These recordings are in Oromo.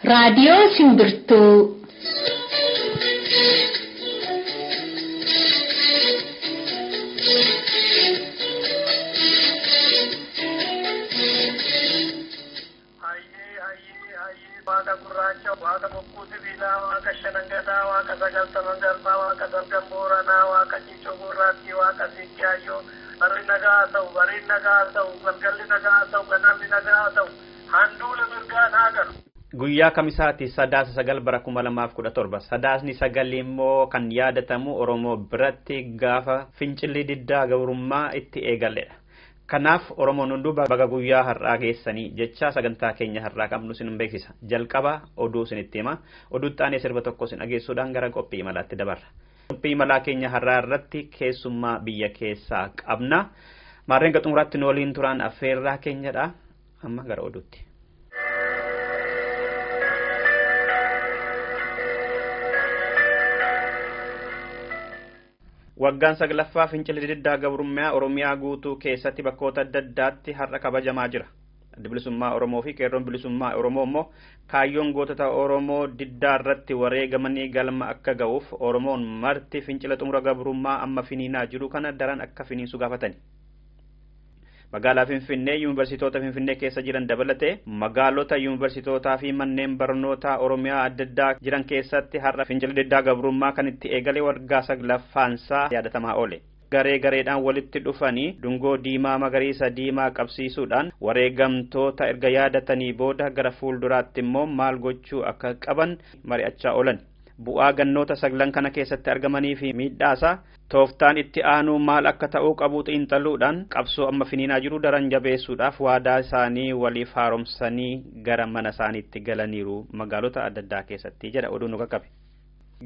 Raadiyoo Simbirtuu. Hayyee hayyee hayyee, waaqa gurraacha, waaqa bokkuu sibiilaa, waaqa shanangataa, waaqa sagaltaman garbaa, waaqa salgan booranaa, waaqa ciicoo gurraattii, waaqa siiqqaayyoo. Barri nagaa haa ta'u, bariin nagaa haa ta'u, galgalli nagaa haa ta'u, ganamni nagaa haa ta'u, handuula mirgaan haa galu. Guyyaa Kamisaati, Sadaasa 9 bara 2017. Sadaasni sagalii immoo kan yaadatamu Oromoo biratti gaafa fincilli diddaa gabrummaa itti eegaledha. Kanaaf Oromoon hunduu baga guyyaa har'aa geessanii jecha sagantaa keenya har'aa qabnu isin beeksisa. Jalqaba oduu isinitti hima. Oduutti aanee sirba tokko isin dhageessuudhaan gara qophii imalaatti dabarra. Qophii imalaa keenya har'aa irratti keessummaa biyya keessaa qabna. Maarreen xumuraatti nu waliin turan affeerraa keenyadha. Amma gara oduutti. Waggaan saglaffaa fincilli diddaa gabrummaa Oromiyaa guutuu keessatti bakkoota adda addaatti har'a kabajamaa jira. Addi Bilisummaa Oromoo fi Qeerroon Bilisummaa Oromoo immoo kaayyoon gootota Oromoo diddaa irratti wareegamanii galma akka ga'uuf Oromoon marti fincila xumura gabrummaa amma finiinaa jiru kana daran akka finiinsu gaafatani. Magaalaa Finfinnee yuunivarsiitoota Finfinnee keessa jiran dabalatee magaalota yuunivarsiitootaa fi manneen barnootaa Oromiyaa adda addaa jiran keessatti har'a fincila diddaa gabrummaa kan itti eegale waggaa saglaffaansaa yaadatamaa oole. Garee gareedhaan walitti dhufanii dungoo diimaa, magariisa, diimaa qabsiisuudhaan wareegamtoota erga yaadatanii booda gara fuulduraatti immoo maal gochuu akka qaban mari'achaa oolan. Bu'aa gannoota saglan kana keessatti argamanii fi miidhaasaa, tooftaan itti aanuu maal akka ta'uu qabu xiinxaluudhaan qabsoo amma finiinaa jiru daran jabeessuudhaaf waadaa isaanii waliif haaromsanii gara mana isaaniitti galaniiru magaalota adda addaa keessatti jedha oduun nu qaqqabe.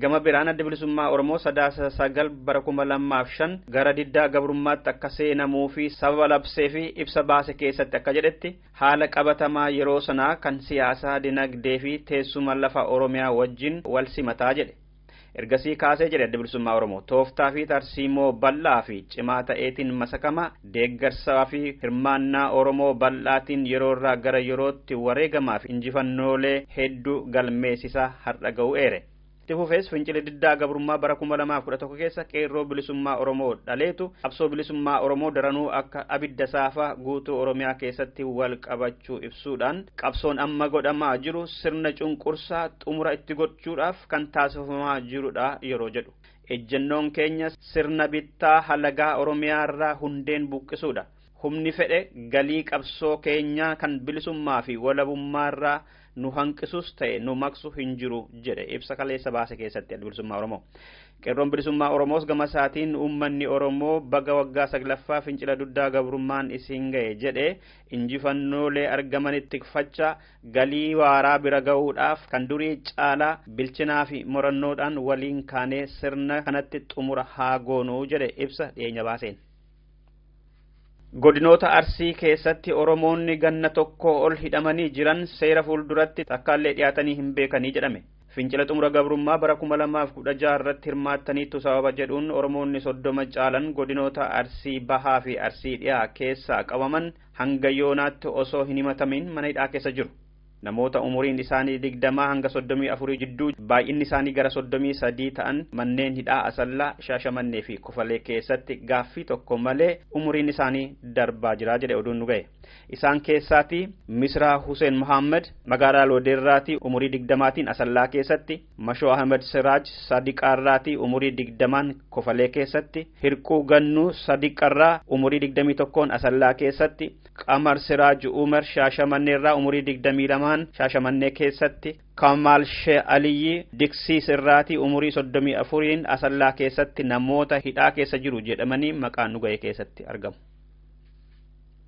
Gama biraan Adda Bilisummaa Oromoo Sadaasa 9 bara 2005 gara diddaa gabrummaatti akka seenamuu fi sababa labsee fi ibsa baase keessatti akka jedhetti, haala qabatamaa yeroo sanaa kan siyaasaa, dinagdee fi teessuma lafa Oromiyaa wajjin wal simataa jedhe. Ergasii kaasee, jedhe Adda Bilisummaa Oromoo, tooftaa fi tarsiimoo bal'aa fi cimaa ta'eetiin masakama deeggarsaa fi hirmaannaa Oromoo bal'aatiin yeroo irraa gara yerootti wareegamaa fi injifannoolee hedduu galmeessisaa har'a ga'uu eere. Itti fufees fincila diddaa gabrummaa bara 2011 keessa Qeerroo Bilisummaa Oromoo dhaleetu qabsoo bilisummaa Oromoo daranuu akka abidda saafaa guutuu Oromiyaa keessatti wal qabachuu ibsuudhaan, qabsoon amma godhamaa jiru sirna cunqursaa xumura itti gochuudhaaf kan taasifamaa jirudha yeroo jedhu. Ejjennoon keenya sirna bittaa halagaa Oromiyaa irraa hundeen buqqisuudha. Humni fedhe galii qabsoo keenyaa kan bilisummaa fi walabummaa irraa nu hanqisus ta'e nu maqsu hin jiru jedhe ibsa kaleessa baase keessatti Adda Bilisummaa Oromoo. Qeerroon Bilisummaa Oromoos gama isaatiin uummanni Oromoo baga waggaa saglaffaa fincila diddaa gabrummaan isin ga'e jedhe, injifannoolee argamanitti tikfacha galii waaraa bira ga'uudhaaf kan durii caalaa bilchinaa fi murannoodhaan waliin kaanee sirna kanatti xumura haa goonuu jedhe ibsa dhiyeenya baaseen. Godinoota Arsii keessatti Oromoonni ganna tokko ol hidhamanii jiran seera fuulduratti takkaallee dhiyaatanii hin beekanii jedhame. Fincila xumura gabrummaa bara 2016 irratti hirmaattaniitu sababa jedhuun Oromoonni 30 caalan godinoota Arsii Bahaa fi Arsii Dhiyaa keessaa qabaman hanga yoonaatti osoo hin himatamin mana hidhaa keessa jiru. Namoota umuriin isaanii 20 hanga 34 jidduu, baay'inni isaanii gara 33 ta'an manneen hidhaa Asallaa, Shaashamannee fi Kofalee keessatti gaaffii tokko malee umuriin isaanii darbaa jira jedhe oduun nu ga'e. Isaan keessaati Misraa Hussein Muhammad magaalaa Loodeerraatii umurii 20tiin Asallaa keessatti, Mashoo Ahmed Siraaj Sadiqaarraatii umurii 20n Kofalee keessatti, Hirquu Gannuu Sadiqarraa umurii 21n Asallaa keessatti, Qamar Siraaj Umar Shaashamanneerraa umurii 22n Shaashamannee keessatti, Kamaal Shee Aliyyi Diksiis irraatii umurii 34n Asallaa keessatti namoota hidhaa keessa jiru jedhamanii maqaan nu ga'e keessatti argamu.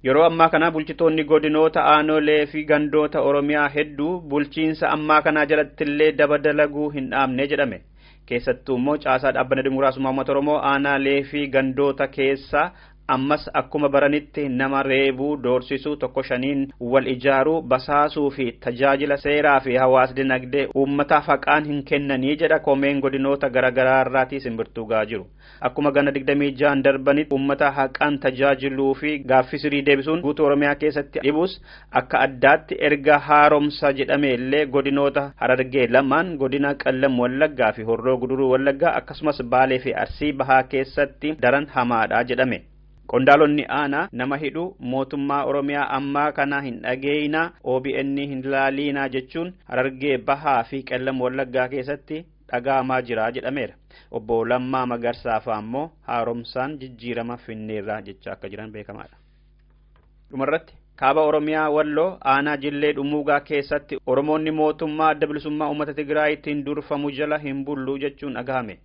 Yeroo ammaa kana bulchitoonni godinoota, aanolee fi gandoota Oromiyaa hedduu bulchiinsa ammaa kanaa jalattillee daba dalaguu hin dhaabne jedhame. Keessattuu immoo caasaa Dhaabbanna Dimokiraasummaa Uummata Oromoo aanaalee fi gandoota keessa Ammas akkuma baranitti nama reebuu, doorsisuu, tokko shaniin wal ijaaruu, basaasuu fi tajaajila seeraa fi hawaas dinagdee uummataaf haqaan hin kennanii jedha komeen godinoota garaagaraa irraatii simbirtuu gahaa jiru. Akkuma gana 26 darbanitti uummata haqaan tajaajiluu fi gaaffii sirii deebisuun guutuu Oromiyaa keessatti dhibus, akka addaatti erga haaromsa jedhame illee godinoota Harargee lamaan, godina Qallam Wallaggaa fi Horroo Guduruu Wallaggaa, akkasumas Baalee fi Arsii Bahaa keessatti daran hamaadha jedhame. Qondaalonni aanaa nama hidhu, mootummaa Oromiyaa ammaa kana hin dhageeyna, OBN hin laaliinaa jechuun Harargee Bahaa fi Qellam Wallaggaa keessatti dhaga'amaa jira jedhameera. Obbo Lammaa Magarsaa fa'aa immoo haaromsaan jijjiirama finneerraa jecha akka jiran beekamaadha. Dhumarratti, kaaba Oromiyaa Walloo aanaa Jillee Dhumuugaa keessatti Oromoonni mootummaa Adda Bilisummaa Uummata Tigraayitiin durfamu jala hin bullu jechuun dhagahame.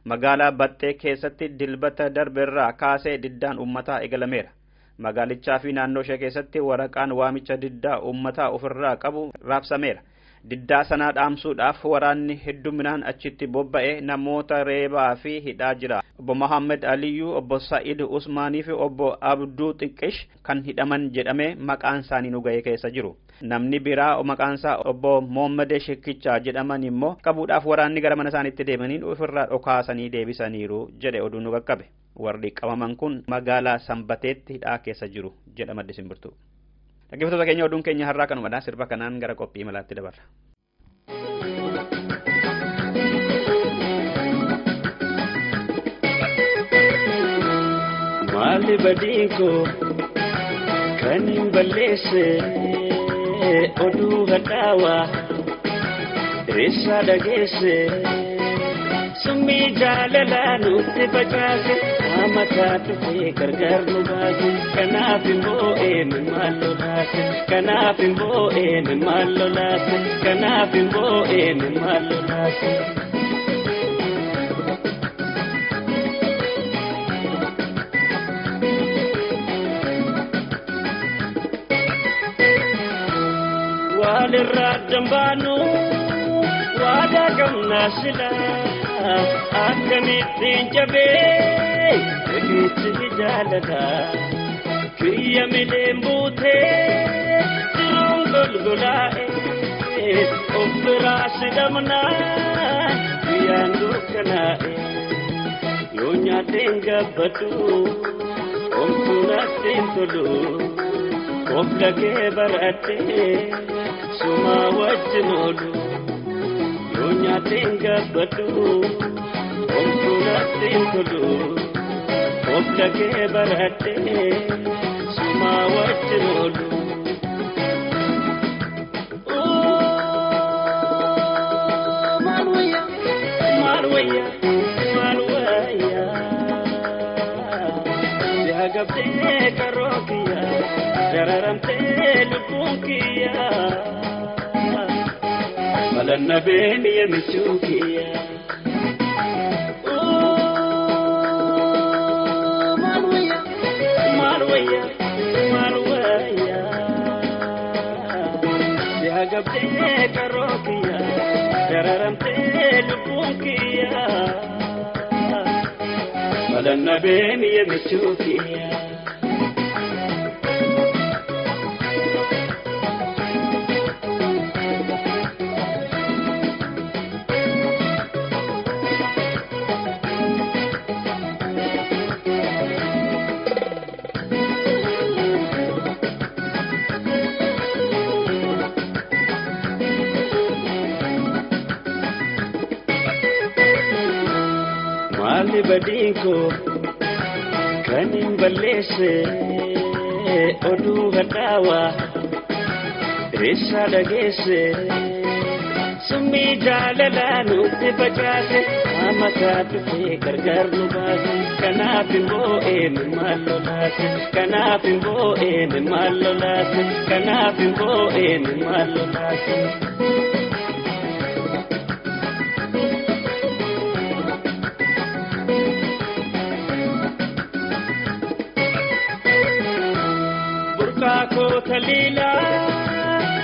Magaalaa Baxxee keessatti Dilbata darberraa kaasee diddaan uummataa eegalameera. Magaalichaa fi naannoo ishee keessatti waraqaan waamicha diddaa uummataa ofirraa qabu raabsameera. Diddaa sanaa dhaamsuudhaaf waraanni hedduminaan achitti bobba'e namoota reebaa fi hidhaa jira. Obbo Mohammed Aliyyuu, Obbo Sa'id Usmaanii fi Obbo Abduu Xiqqish kan hidhaman jedhame maqaan isaanii nu ga'e keessa jiru. Namni biraa maqaan isaa Obbo Mohammad Shekkichaa jedhaman immoo qabuudhaaf waraanni gara mana isaaniitti deemanii ofirraa dhokaasanii deebisaniiru jedhe oduun nu qaqqabe. Warri qabaman kun magaalaa Sanbateetti hidhaa keessa jiru jedha maddi simbirtuu. Dhaggeeffattoota keenya, oduun keenya har'aa kanumadha. Sirba kanaan gara qophii malaatti dabarra. Maali badiin koo kan hin balleesse? Oduu hadhaawaa eessaa dhageesse? Summii jaalalaa nutti facaase, mataa dhufee gargaar nu baase. Kanaaf immoo eenyu maal lolaase? Kanaaf immoo eenyu maal lolaase? Kanaaf immoo eenyu maal lolaase? Walirraa dambaanu waadaa qabnaa, silaa akkamittiin jabee riqichi jaalala kiyya mileen buutee jiruun golgolaa'e of biraa sidhamnaa guyyaan dukkanaa'e. Yoo nyaadheen gabbadhu, omtuu natti hin tolu, kofla kee baradhee sumaa wajjin oolu. Yoo nyaateen gabbadhu, omtuu natti hin tolu, kofla kee baradhee sumaa wajjin oolu. Maal wayya, maal wayya, maal wayya, si hagabdee karoo kiyya dararamtee lubbuun kiyya. Malanna beeni yemichuu kiyya. Maal wayya, maal wayya, maal wayya, si hagabdee karoo kiyya dararamtee lubbuun kiyya. Malanna beeni yemichuu kiyya. Maali badiin koo kan hin balleesse? Oduu hadhaawaa eessaa dhageesse? Summii jaalalaa nutti facaase, mataa dhufee gargaar nu baase. Kanaaf immoo eenyu maal lolaase? Kanaaf immoo eenyu maal lolaase? Kanaaf immoo eenyu maal lolaase? Burqaa koo taliilaa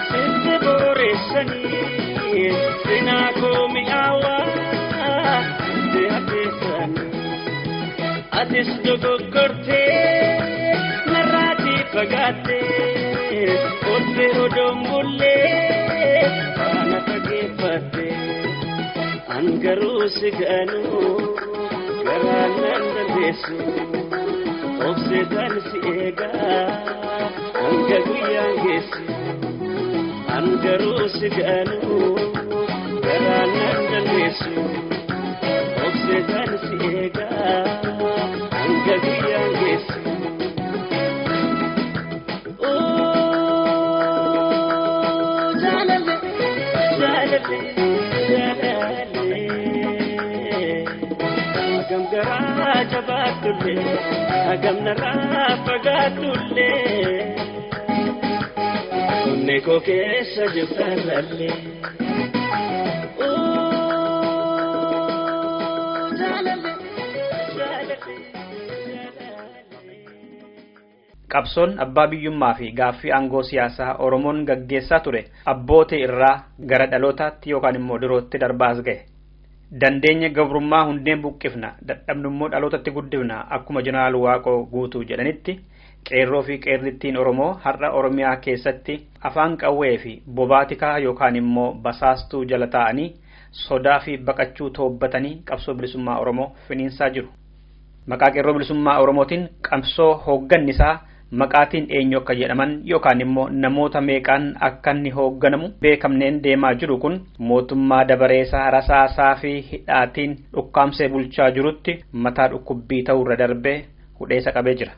sitti boreessanii, cinaa koo mi'aawaa sitti hadheessanii, Atis dogoggortee narraatii fagaattee ooltee odoon bullee faana fageeffattee an garuu si gaanuu garaan nan dandeessu obseetaan si eegaa hanga guyyaan geessu an garuu si gaanuu garaan nan dandeessu obseetaan si eegaa hanga guyyaan geessu. Jaalale jaalale jaalale hagam garaa jabaatullee hagam narraa fagaatullee onnee koo keessa jirtarrallee. Qabsoon abbaa biyyummaa fi gaaffii aangoo siyaasaa Oromoon gaggeessaa ture abbootii irraa gara dhalootaatti yookaan immoo dirootti darbaas gahe. Dandeenya gabrummaa hundeen buqqifna, dadhabnummoo dhalootatti guddifna akkuma Jeneraal Waaqoo Guutuu jedhanitti qeerroo fi qeerrittiin Oromoo har'a Oromiyaa keessatti afaan qawwee fi bobaatikaa yookaan immoo basaastuu jala taa'anii sodaa fi baqachuu toobbatanii qabsoo bilisummaa Oromoo finiinsaa jiru. Maqaa qeerroo bilisummaa Oromootiin qabsoo hooggannisaa maqaatiin eenyu akka jedhaman yookaan immoo namoota meeqaan akka inni hoogganamu beekamneen deemaa jiru kun mootummaa dabareesaa rasaasaa fi hidhaatiin dhukkaamsee bulchaa jirutti mataa dhukkubbii ta'urra darbee hudheessa qabee jira.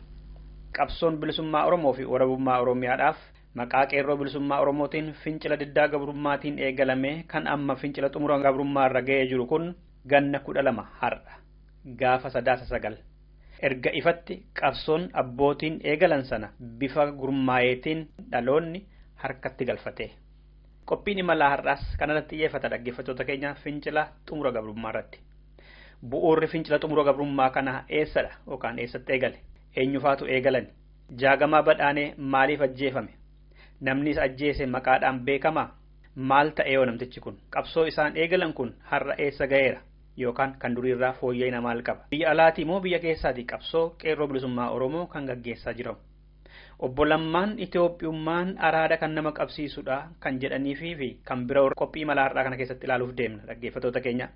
Qabsoon bilisummaa Oromoo fi warabummaa Oromiyaadhaaf maqaa qeerroo bilisummaa Oromootiin fincila diddaa gabrummaatiin eegalame kan amma fincila xumura gabrummaarra ga'ee jiru kun ganna 12 har'a gaafa 9/9. Erga ifatti qabsoon abbootiin eegalan sana bifa gurmaayeetiin dhaloonni harkatti galfate. Qophiin imalaa har'aas kanarratti xiyyeeffata dhaggeeffattoota keenya fincila xumura gabrummaa irratti. Bu'uurri fincila xumura gabrummaa kanaa eessadha yookaan eessatti eegale? Eenyufaatu eegalan? Jaagamaa Badhaanee maaliif ajjeefame? Namni isa ajjeese maqaadhaan beekamaa? Maal ta'e yoo namtichi kun? Qabsoo isaan eegalan kun har'a eessa ga'eera? Yookaan kan duriirraa fooyya'ina maal qaba? Biyya alaatii moo biyya keessaatii qabsoo qeerroo bilisummaa Oromoo kan gaggeessaa jiran? Obbo Lammaan Itoophiyummaan araada kan nama qabsiisudha kan jedhaniifi fi kan bira qophii imalaa har'aa kana keessatti ilaaluuf deemna dhaggeeffattoota keenya.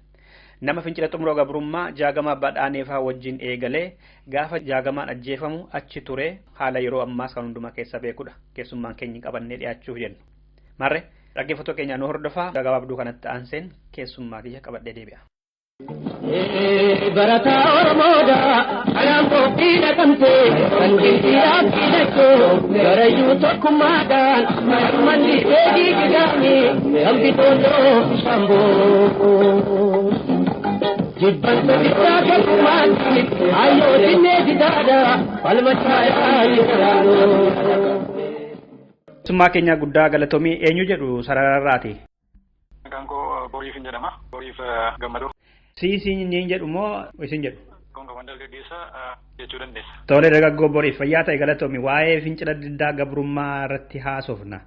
Nama fincila xumura gabrummaa Jaagamaa Badhaaneefaa wajjin eegalee gaafa Jaagamaan ajjeefamu achi ture haala yeroo ammaas kan hundumaa keessa beekudha. Keessummaan keenya qabannee dhiyaachuuf jennu. Marre dhaggeeffattoota keenya nu hordofaa gabaabduu kanatti aanseen keessummaa kiyya qabadhee deebi'a. Barataa Oromoodha anaan qophii dhaqamte kan gilgiraa fiidachoo garayyuu tokkummaadhaan manni beekii gidaami kan bitooloo shamboo. Jibbantu bittaa tokkummaatti hayyoo dinnee didaadha falma caayaa jiraanoo. Keessummaa keenya guddaa galatoomii eenyu jedhu sarararraati. Maqaan koo Boriif hin jedhama. Boriif Gammadoo. Siisiin niin jedhu moo isin jedhu? Gongoman dargaggeessa jechuu dandeessa. Tole dargaggoo Boriif fayyaa ta'e galatoomi waa'ee fincila diddaa gabrummaa irratti haasofna.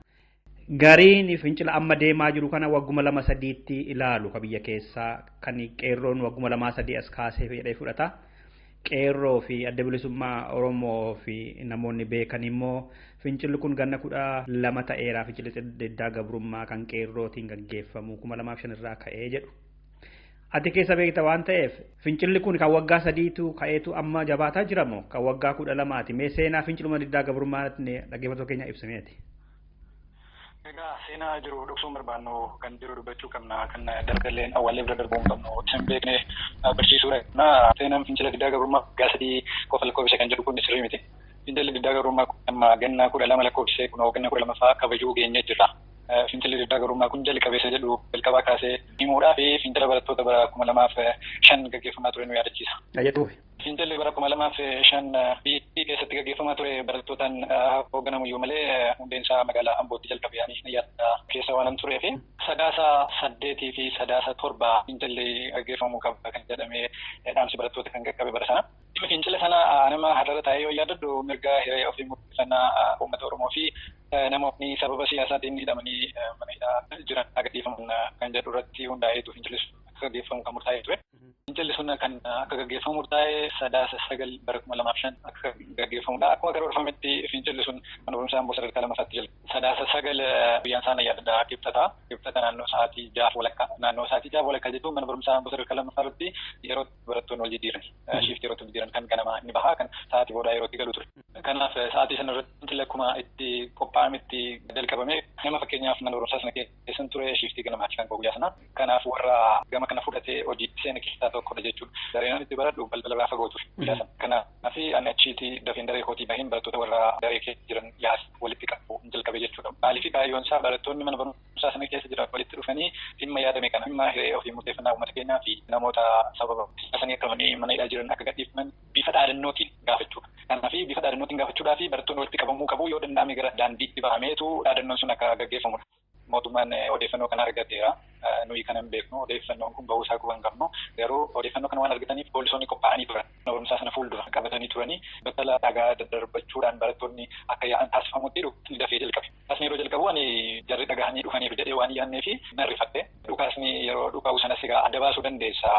Gariin fincila amma deemaa jiru kana wagguma 2-3tti ilaalu ka biyya keessaa kan qeerroon wagguma 2-3 as kaasee jedhee fudhata. Qeerroo fi adda bilisummaa Oromoo fi namoonni beekan immoo fincilli kun ganna 12 ta'eera fincilli diddaa gabrummaa kan qeerrootiin gaggeeffamu 2005 irraa ka'ee jedhu. Ati keessa beekta waan ta'eef fincilli kun kan waggaa 3tu ka'eetu amma jabaataa jira moo kan waggaa 12ti? Mee seenaa finciluma diddaa gabrummaa dhaggeeffattoota keenya ibsameeti. Egaa seenaa jiru dhoksuun barbaannu kan jiru dubbachuu qabna kan darballeen awwaallee bira darbuu hin qabnu isin beekne barsiisuudha. Seenaan fincila diddaa gabrummaa waggaa 3 qofa lakkoofsise kan jedhu kun sirrii miti. Fincilli diddaa gabrummaa kun amma ganna 12 lakkoofsise kun ganna 12ffaa kabajuu geenye jirra. Fincilli diddaa gabrummaa kun jalqabeessa jedhu jalqabaa kaasee himuudhaa fi fincila barattoota bara 2005 gaggeeffamaa ture nu yaadachiisa. Fincilli bara 2005 biyya keessatti gaggeeffamaa ture barattootaan hoogganamu iyyuu malee hundeen isaa magaalaa Ambootti jalqabe yaani yaada keessa waan turee fi 8 fi 7 fincilli gaggeeffamuu qaba kan jedhamee dhaamsi barattoota kan qaqqabe bara sana. Fincila sana nama har'arra taa'ee yoo yaadadhu mirga hiree ofii murteeffannaa uummata Oromoo fi namoonni sababa siyaasaatiin hidhamanii mana hidhaa jiran agarsiifaman kan jedhu irratti hundaa'eetu fincilli gaggeeffamu kan murtaa'ee ture. Fincilli sun kan akka gaggeeffamu murtaa'e 9/9 bara 2005 akka gaggeeffamudha. Akkuma karoorfametti fincilli sun mana barumsaa Amboo sadarkaa lammaffaatti jalqabe. 9/9 guyyaan isaa yaadadha kibxata. Kibxata naannoo sa'aatii 6:30 naannoo sa'aatii 6:30 jechuun mana barumsaa Amboo sadarkaa lammaffaa irratti yeroo barattoonni wal jijjiiran shiiftii yeroo jijjiiran kan ganamaa inni bahaa kan sa'aatii boodaa yerootti galu ture. Kanaaf sa'aatii sana irratti akkuma itti qophaa'ametti jalqabame nama fakkeenyaaf mana barumsaa sana keessan ture shiiftii ganamaati kan guyyaa sana. Kanaaf warra gama kana fudhatee hojii seena keessaa tokkodha jechuudha. Dareen itti baradhu balbala irraa fagoo ture. Kanaaf ani achiitii dafeen daree kootii bahin barattoota warra daree keessa jiran yaas walitti qabu jalqabe jechuudha. Maaliif kaayyoon isaa barattoonni mana barumsaa sana keessa jiran walitti dhufanii dhimma yaadame kana dhimma hiree ofii murteeffannaa uummata keenyaa fi namoota sababa sanii qabanii mana hidhaa jiran akka gadhiifaman bifa dhaadannootiin gaafachuudha. Kanaaf bifa dhaadannootiin gaafachuudhaa fi barattoonni walitti qabamuu qabu yoo danda'ame gara daandiitti bahameetu dhaadannoon sun akka gaggeeffamudha. Mootummaan odeeffannoo kana argateera. Nuyi kana hin beeknu odeeffannoon kun bahuu isaa quba hin qabnu. Garuu odeeffannoo kana waan argataniif poolisoonni qophaa'anii turan. Mana barumsaa sana fuuldura qabatanii turanii battala dhagaa daddarbachuudhaan barattoonni akka yaa'an taasifamutti dhukaasni dafee jalqabe. Dhukaasni yeroo jalqabu ani jarri dhagahanii dhufaniiru jedhee waan yaadnee fi nan rifadhe. Dhukaasni yeroo dhukaa'u sanas egaa adda baasuu dandeessa.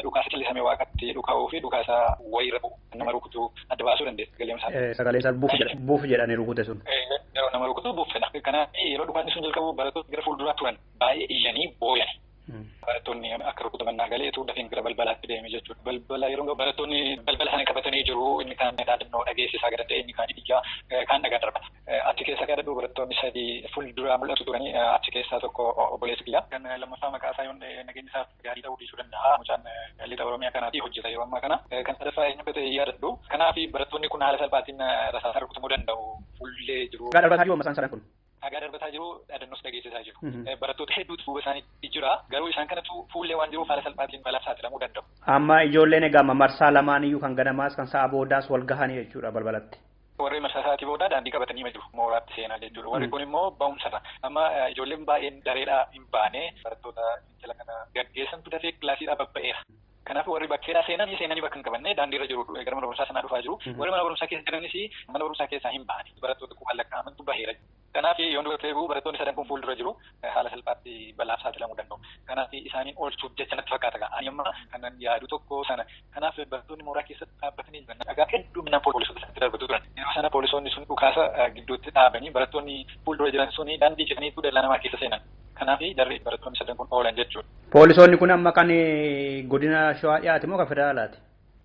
Dhukaasa callisamee waaqatti dhukaa'uu fi dhukaasa wayirra bu'u nama rukutu adda baasuu dandeessa. Sagaleen isaa buuf jedhanii rukute sun. Yeroo nama rukutu buufedha. Kanaaf yeroo dhukaasni sun jalqabu barattoota gara fuulduraa turan baay'ee iyyanii booyan. Barattoonni akka rukutaman naa galeetu dafeen gara balbalaatti deeme jechuudha. Balbala yeroo barattoonni balbala sana qabatanii jiru inni kaan dhaadannoo dhageessisaa gara ta'e inni kaan iyyaa kaan dhagaa darbata. Achi keessa gaadhadhu barattoonni sadii fuulduraa mul'atu turanii achi keessaa tokko obboleessa kiyya. Kan lammaffaa maqaa isaa yoon nageenyi isaa gaarii ta'uu dhiisuu danda'a. Mucaan lixa Oromiyaa kanaati hojjeta yeroo ammaa kana. Kan sadaffaa eenyu akka ta'e yaadadhu. Kanaaf barattoonni kun haala salphaatiin rasaasaan rukutamuu danda'u. Fuullee jiru. Dhagaa darbataa jiru amma isaan kun. Dhagaa darbataa jiru dhaadannoos dhageessisaa jiru. Barattoota hedduutu duuba isaaniitti jira. Garuu isaan kanatu fuullee waan jiruuf haala salphaatiin balaaf saaxilamuu danda'u. Amma ijoolleen egaa marsaa lamaan iyyuu kan ganamaas kan sa'a boodaas wal gahanii jechuudha balbalatti. Warri marsaa sa'aatii boodaa daandii qabatanii jiru mooraatti seenaa jechuudha. Warri kun immoo ba'umsarra. Amma ijoolleen baay'een dareedhaa hin baane barattoota fincila kana gaggeessantu dafee kilaasiidhaa babba'eera. Kanaaf warri bakkeedhaa seenanii seenanii bakka hin qabanne daandiirra jiru gara mana barumsaa sanaa dhufaa jiru. Warri mana barumsaa keessa jiranis mana barumsaa keessaa hin baane. Barattoota qubaan lakkaa'amantu baheera. Kanaaf yoon dubartii eeguu barattoonni sadan kun fuuldura jiru haala salphaatti balaaf saaxilamuu danda'u. Kanaaf isaaniin oolchuuf jecha natti fakkaata. Ani amma kanan yaadu tokko sana. Kanaaf barattoonni mooraa keessatti dhaabbatanii jiran dhagaa hedduminaan poolisoota sanatti darbatu turan. Yeroo sana poolisoonni sun dhukaasa gidduutti dhaabanii barattoonni fuuldura jiran suni daandii citaniitu dallaa namaa keessa seenan. Kanaaf jarri barattoonni sadan kun oolan jechuudha. Poolisoonni kun amma kan godina Shawaa dhiyaate moo kan federaalaati?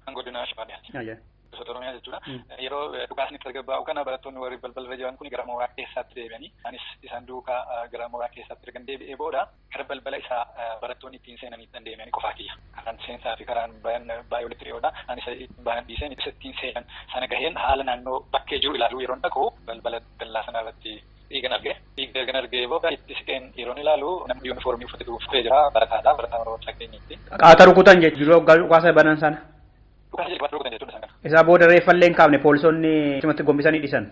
Kan godina Shawaa dhiyaate. Gosoota Oromiyaa jechuudha. Yeroo dhukaasni tasgabbaa'u kana barattoonni warri balbalarra jiran kun gara mooraa keessaatti deebi'anii anis isaan duukaa gara mooraa keessaatti ergan deebi'ee booda gara balbala isaa barattoonni ittiin seenanii deebi'anii qofaa kiyya. Karaan seensaa fi karaan bayan baay'ee walitti dhiyoodha. Anis bayan dhiiseen isa ittiin seenan sana gaheen haala naannoo bakkee jiru ilaaluu yeroon dhaqu balbala dallaa sana irratti dhiigan arge. Dhiiga ergan argee booda itti siqeen yeroon ilaalu namni yuunifoormii uffate dhufee jira barataadha. Barataa mana barumsaa keenyatti. Qaata rukutan jechuudha dhukaasa banan sana. Dhukaasa jalqabaa rukutan jechuudha isaan kana. Isaa booda reeffallee hin kaafne poolisoonni achumatti gombisanii dhiisan.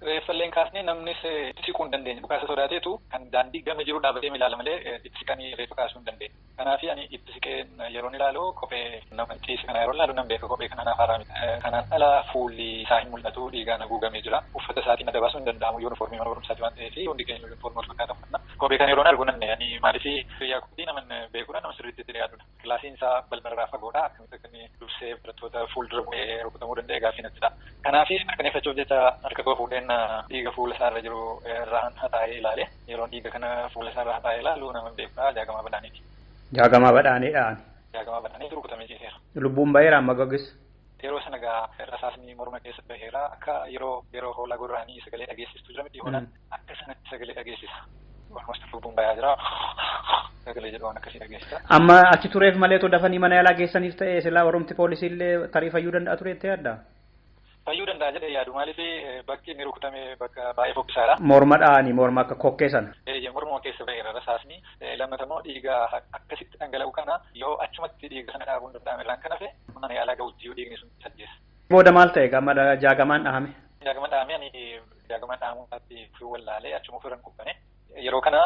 Reeffallee hin kaafne namnis itti siquu hin dandeenye. Dhukaasa sodaateetu kan daandii gama jiru dhaabbatee ilaala malee itti siqanii reeffa kaasuu hin dandeenye. Kanaaf ani itti siqeen yeroon ilaalu kophee nama ciise kana yeroo ilaalu nan beeka kophee kana naaf haaraa miti. Kanaan ala fuulli isaa hin mul'atu dhiigaan haguugamee jira. Uffata isaatiin adda baasuu hin danda'amu yuunifoormii mana barumsaati waan ta'eef hundi keenya yuunifoormii wal fakkaataa uffanna. Kophee kana yeroon argu nan ani maaliif hiriyaa kootii naman beekuudha nama sirriitti itti dhiyaatudha. Kilaasiin isaa balbalarraa fagoodha akkamitti akka inni dursee barattoota fuuldura bu'ee rukutamuu danda'e gaaffii natti ta'a. Kanaaf mirkaneeffachuuf jecha harka koo fuudheen dhiiga fuula isaarra jiru irraan hataa'ee ilaale. Yeroon dhiiga kana fuula isaarra hataa'ee ilaalu nama beekuudha Jaagamaa Badhaaniiti. Jaagamaa Badhaaniidhaan. Jaagamaa Badhaaniitu rukutamee ciiseera. Lubbuun baheera amma gaggis. Yeroo sana egaa rasaasni morma keessa baheera akka yeroo hoolaa gorra'anii sagalee dhageessistu jira miti hoolaan akka sanatti sagalee dhageessisa. Almost lubbuun bayaa jira. Sagalee jedhu waan akkasii dhageessisa. Amma achi tureef malee otoo dafanii mana yaalaa geessaniif ta'e silaa warrumti poolisii illee tarii fayyuu danda'a ture jettee yaaddaa? Fayyuu danda'a jedhee yaadu maaliif bakki inni rukutame bakka baay'ee fokkisaadha. Morma dha'anii morma akka kokkee sana. Morma keessa baheera rasaasni lammata immoo dhiiga akkasitti dhangala'u kana yoo achumatti dhiiga sana dhaabuun danda'ame irraan kan hafe mana yaalaa ga'utti yoo dhiigni sun sajjeessa. Booda maal ta'e gama Jaagamaan dhahame? Jaagamaan dhahame ani Jaagamaan dhahamuu isaatti wallaalee achuma ofirra hin kubbane. Yeroo kana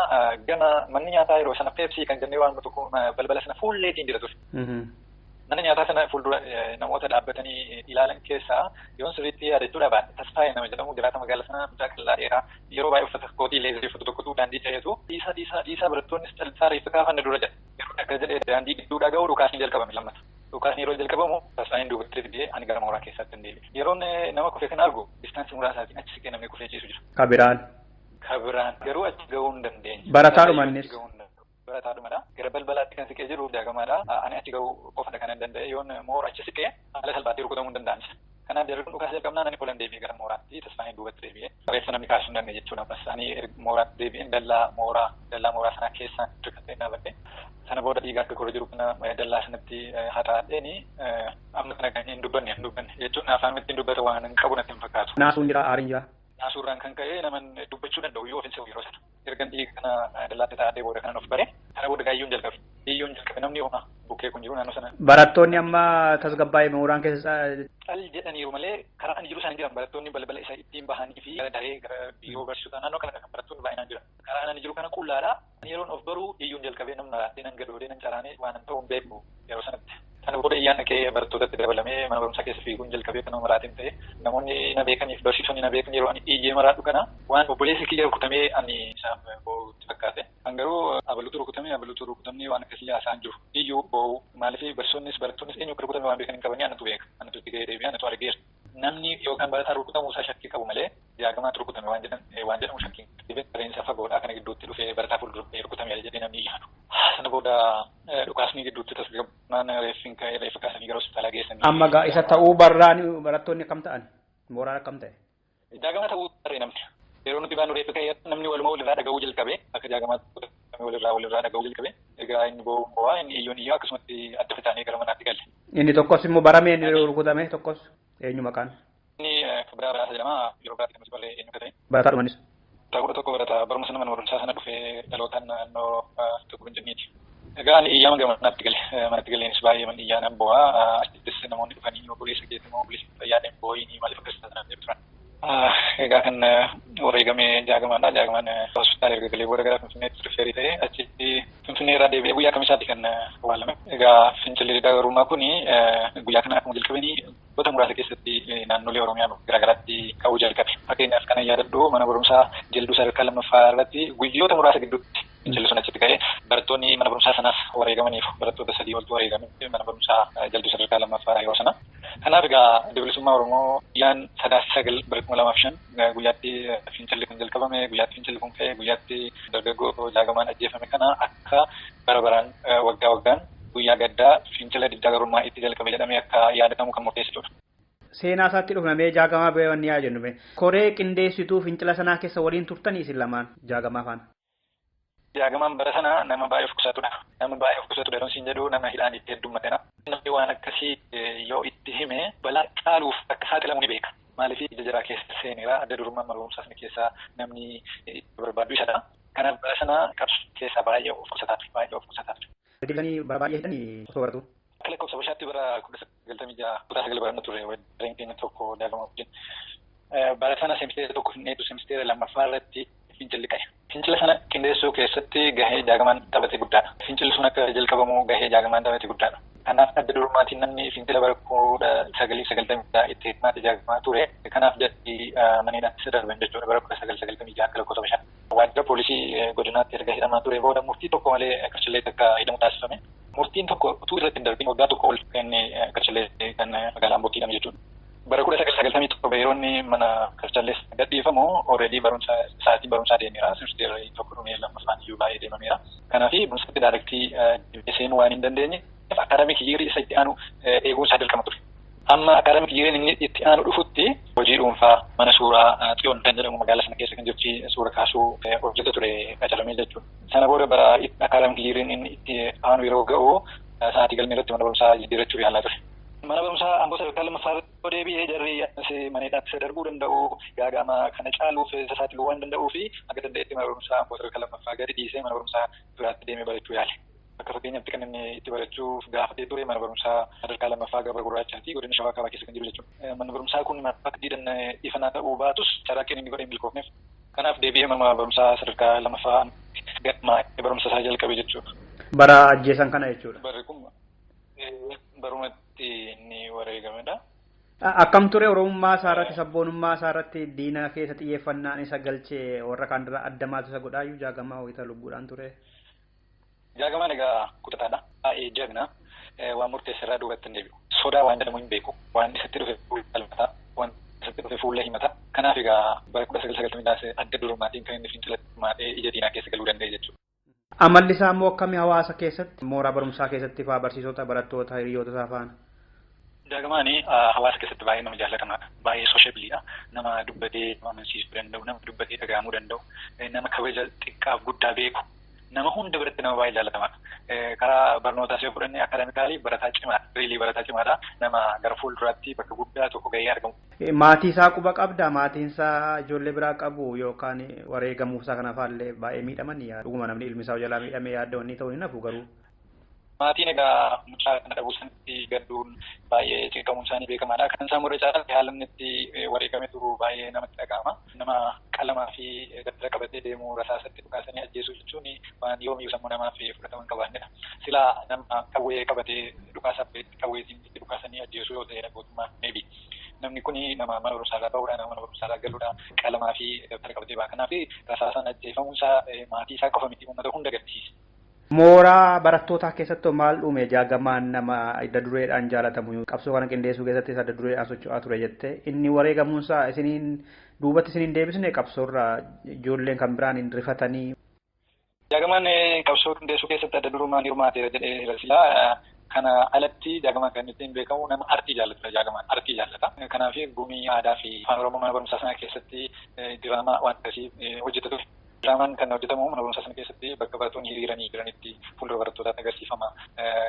gama manni nyaataa yeroo sana Pepsi kan jennee waamnu tokko balbala sana fuulleetiin jira ture. Mana nyaataa sana fuuldura namoota dhaabbatanii ilaalan keessaa yoon sirriitti yaadachuudha baanne Tasfaayee nama jedhamu jiraata magaalaa sanaa mucaa qal'aa dheeraa yeroo baay'ee uffata kootii leezirii uffatu tokkotu daandii ce'eetu dhiisaa dhiisaa dhiisaa barattoonnis callisaa reeffa kaafanne dura jedha. Yeroo akka jedhee daandii gidduudhaa ga'u dhukaasni jalqabame lammata. Dhukaasni yeroo jalqabamu tasfaayeen duubatti deebi'ee ani gara mooraa keessaatti hin deebi'e. Yeroon nama kufee kana argu distaansii muraasaatiin achi siqee namni kufee ciisu jira. Kabiraan. Kabiraan garuu achi gahuu hin dandeenye. Barataadhuma innis. Barataadhumadha. Gara balbalaatti kan siqee jiru Jaagamaadha. Ani achi gahuu qofadha kan hin danda'e. Yoon moora achi siqee haala salphaatti rukutamuu hin danda'an. Kanaaf jarri kun dhukaasa jalqabnaan ani olan deebi'ee gara mooraatti tasfaayeen duubatti deebi'ee. Reeffa namni kaasuu hin dandeenye jechuudha. Ammas ani mooraatti deebi'een dallaa mooraa sanaa keessaan dirqatee dhaabadhe. Sana booda dhiiga akka korra jiru kana dallaa sanatti haxaadheeni amma kana kan hin dubbanne jechuun afaan ittiin dubbata waan hin qabu natti hin fakkaatu. Naasuun jira, aariin jira. Naasuurraan kan ka'e naman dubbachuu danda'u yoo ofiin yeroo sana. Ergan dhiiga kana dallaatti haxaadhee booda kanan of bare sana booda iyyuun jalqabe. Iyyuun jalqabe namni homaa bukkee kun jiru naannoo sana. Barattoonni amma tasgabbaa'ee mooraan keessa. Cal jedhaniiru malee karaa ani jiru isaan jiran barattoonni balbala isa ittiin bahanii fi gara daree gara biiroo barsiisotaa naannoo kana kan barattoonni baay'inaan jiran. Karaa ani jiru kana qullaadha. Yeroon of baruu iyyuun jalqabee namni maraatee nan gadoodee nan caraanee waan ta'u hin beeku yeroo sanatti. Sana booda iyyaan dhaqee barattootatti dabalamee mana barumsaa keessa fiiguun jalqabee kan nama maraateen ta'e namoonni na beekaniif barsiisonni na beekan yeroo ani iyyee maraadhu kana waan obboleessi kiyya rukutamee ani isaaf boo'utti fakkaate. Kan garuu abaluutu rukutamee abaluutu rukutamee waan akkasii haasa'an jiru. Iyyuu boo'u maaliif barsiisonnis barattoonnis eenyu akka rukutame waan beekan hin qabanii anatu beeka. Anatu itti gahee deebi'ee anatu argeera. Namni yookaan barataan rukutamuu isaa shakkii qabu malee Jaagamaatu rukutame waan jedhamu shakkii dhibeen qareensa fagoodhaa kana gidduutti dhufee barataa fuuldura rukutame jedhee namni yaadu. Sana booda dhukaasni gidduutti tasgabbaa'aan reeffiin ka'ee reeffa kaasanii gara hospitaalaa geessanii. Amma gaa isa ta'uu barraan barattoonni akkam ta'an? Mooraan akkam ta'e? Jaagamaa ta'uu barree namni. Yeroo nuti baanu reeffa ka'ee namni waluma walirraa dhaga'uu jalqabe akka Jaagamaatti walirraa dhaga'uu jalqabe. Egaa inni boo'u boo'aa inni iyyoon iyyoo akkasumatti adda fitaanee gara manaatti galle. Inni tokkos immoo baramee inni rukutame tokkos eenyu maqaan? Inni Kabraa Baraasa jedhama. Yeroo biraatti kan nuti barree eenyu akka ta'e. Barataadhuma innis. Kutaa 11 barataa barumsa mana barumsaa sana dhufee dhalootaan naannoo tokko Finfinneeti. Egaa ani iyyaa gara manaatti gale. Manatti galeenis baay'ee man iyyaa nan bo'aa. Achittis namoonni dhufanii obboleessa keetti immoo obboleessa fayyaa boo'inii maaliif akkas taatan jedhu turan. Egaa kan wareegame Jaagamaadha. Jaagamaan hospitaala erga galee booda gara Finfinneetti rifeerii ta'e achitti Finfinnee irraa deebi'ee guyyaa kamisaatti kan awwaalame. Egaa fincilli diddaa gabrummaa kuni guyyaa kana akkuma jalqabanii waggoota muraasa keessatti naannolee Oromiyaa garaagaraatti ka'uu jalqabe. Fakkeenyaaf kana yaadadhu mana barumsaa Jalduu sadarkaa lammaffaa irratti guyyoota muraasa gidduutti fincilli sun achitti ka'ee barattoonni mana barumsaa sanaas wareegamaniif barattoota 3 oltu wareegame mana barumsaa Jalduu sadarkaa lammaffaa yeroo sana. Kanaaf egaa bilisummaa Oromoo guyyaan 9 bara 2005 guyyaatti fincilli kun jalqabame guyyaatti fincilli kun ka'e guyyaatti dargaggoo Jaagamaan ajjeefame kana akka bara baraan waggaa waggaan guyyaa gaddaa fincila diddaa gabrummaa itti jalqabe jedhamee akka yaadatamu kan murteessitudha. Seenaa isaatti dhufnamee Jaagamaa beewan yaa jennu koree qindeessituu fincila sanaa keessa waliin turtanii isin lamaan Jaagamaa faana. Jaagamaan bara sana nama baay'ee of qusatudha. Nama baay'ee of qusatudha yeroo isin jedhu nama hidhaan itti heddummatedha. Namni waan akkasii yoo itti hime balaa caaluuf akka saaxilamu ni beeka. Maaliif ija jaraa keessa seeneera adda durummaan mana barumsaa sana keessaa namni itti barbaadu isadha. Kanaaf bara sana qabsoo keessaa baay'ee of qusataa ture. Baay'ee of qusataa ture. Deebisanii bara baay'ee hidhanii osoo baratu. Akka lakkoofsa Habashaatti bara 1996 kutaa 9 baranna ture dareen keenya tokko Jaagamaa wajjin. Bara sana seemisteera tokko finneetu seemisteera lammaffaa irratti fincilli ka'e. Fincila sana qindeessuu keessatti gahee Jaagamaan taphate guddaadha. Fincilli sun akka jalqabamu gahee Jaagamaan taphate guddaadha. Kanaaf adda durummaatiin namni fincila bara 1996 itti hirmaate Jaagamaa ture. Kanaaf jalli maneedhaan isa darban jechuudha bara 1996 akka lakkoofsa Habashaatti. Waajjira poolisii godinaatti erga hidhamaa ture booda murtii tokko malee Karchalleetti akka hidhamu taasifame. Murtiin tokko utuu irratti hin darbin waggaa tokko ol kan Karchallee kan magaalaa Ambootti hidhame jechuudha. Bara 1997 yeroo inni mana Karchallees gadhiifamu already barumsa sa'aatiin barumsaa deemeera. Seemisteerri tokko dhumee lammaffaan iyyuu baay'ee deemameera. Kanaaf barumsatti daayirektii seenuu waan hin dandeenye akaadaamik yeerii isa itti aanu eeguun isaa dirqama ture. Amma akaadaamik yeeriin inni itti aanu dhufutti hojii dhuunfaa mana suuraa Xiyoon kan jedhamu magaalaa sana keessa kan jirti suura kaasuu hojjeta ture qacaramee jechuudha. Sana booda bara akaadaamik yeeriin inni itti aanu yeroo ga'u sa'aatii galmee irratti mana barumsaa jijjiirrachuuf yaalaa ture. Mana barumsaa Amboo sadarkaa lammaffaa irratti deebi'ee jarri maneedhaatti isa darbuu danda'u gaaga'ama kana caaluuf isa saaxiluu waan danda'uu fi akka danda'etti mana barumsaa Amboo sadarkaa lammaffaa gadi dhiisee mana barumsaa biraatti deemee barachuu yaale. Akka fakkeenyaatti kan inni itti barachuuf gaafatee ture mana barumsaa sadarkaa lammaffaa Gabra Gurraachaati godina Shawaa Kaabaa keessa kan jiru jechuudha. Mana barumsaa kun akka diidan ifanaa ta'uu baatus carraaqqeen inni godhe hin milkoofneef. Kanaaf deebi'ee mana barumsaa sadarkaa lammaffaa galmaa'ee barumsa isaa jalqabe jechuudha. Bara ajjeesan kana jechuudha. Barri kun barumatti inni wareegamedha. Akkam ture Oromummaa isaa irratti sabboonummaa isaa irratti diina keessa xiyyeeffannaan isa galchee warra kaan irraa adda maaltu isa godhaayyuu Jaagamaa ho'ita lubbuudhaan ture. Jaagamaan egaa kutataadha. Baay'ee jagna. Waan murteesse irraa duubatti hin deebi'u. Sodaa waan jedhamu hin beeku. Waan isatti dhufe falmata. Waan isatti dhufe fuula himata. Kanaaf egaa bara 1990 adda durummaatiin kan inni fincila maadhee ija diinaa keessa galuu danda'e jechuudha. Amalli isaa immoo akkamii hawaasa keessatti mooraa barumsaa keessatti fa'aa barsiisota barattoota hiriyoota isaa faana? Jaagamaan hawaasa keessatti baay'ee nama jaallatamaadha. Baay'ee sooshaabiliidha. Nama dubbatee nama amansiisuu danda'u, nama dubbatee dhaga'amuu danda'u, nama kabaja xiqqaaf guddaa beeku, nama hunda biratti nama baay'ee jaallatamaadha. Karaa barnootaas yoo fudhanne akaadaamikaalii barataa cimaadha. Riilii barataa cimaadha. Nama gara fuulduraatti bakka guddaa tokko gahee argamu. Maatii isaa quba qabda. Maatiin isaa ijoollee biraa qabu yookaan wareegamuu isaa kana fa'aallee baay'ee miidhaman dhuguma namni ilmi isaa jalaa miidhamee yaadda wanni ta'uu hin hafu garuu. Maatiin egaa mucaa kana dhabuu isaaniitti gadduun baay'ee cinqamuun isaanii beekamaadha. Kan isaan murre caalaa haalli inni itti wareegamee turu baay'ee namatti dhaga'ama. Nama qalamaa fi dabtara qabatee deemu rasaasatti dhukaasanii ajjeesuu jechuun waan yoomiyyuu sammuu namaaf fudhatama hin qabaannedha. Silaa nama qawwee qabatee dhukaasaaf qawweetiin itti dhukaasanii ajjeesuu yoo ta'e gootummaa maybe. Namni kun nama mana barumsaarraa bahuudha, nama mana barumsaarraa galuudha, qalamaa fi dabtara qabatee ba'a. Kanaaf rasaasaan ajjeefamuun isaa maatii isaa qofa miti uummata hunda gaddisiisa. Mooraa barattootaa keessatti maal uume Jaagamaan nama adda dureedhaan jaalatamu qabsoo kana qindeessuu keessattis adda dureedhaan socho'aa ture jette inni wareegamuunsaa isiniin duubatti isiniin deebisne qabsoorraa ijoolleen kan biraan hin rifatanii. Jaagamaan qabsoo qindeessuu keessatti adda durummaan hirmaateera jedhee silaa kana alatti Jaagamaan kan ittiin beekamu nama artii jaallatudha. Jaagamaan artii jaallata. Kanaaf gumii aadaa fi afaan Oromoo mana barumsaa sana keessatti diraamaa waan akkasii hojjeta ture. Diraamaan kan hojjetamu mana barumsaa sana keessatti bakka barattoonni hiriiranii jiranitti fuuldura barattootaatti agarsiifama.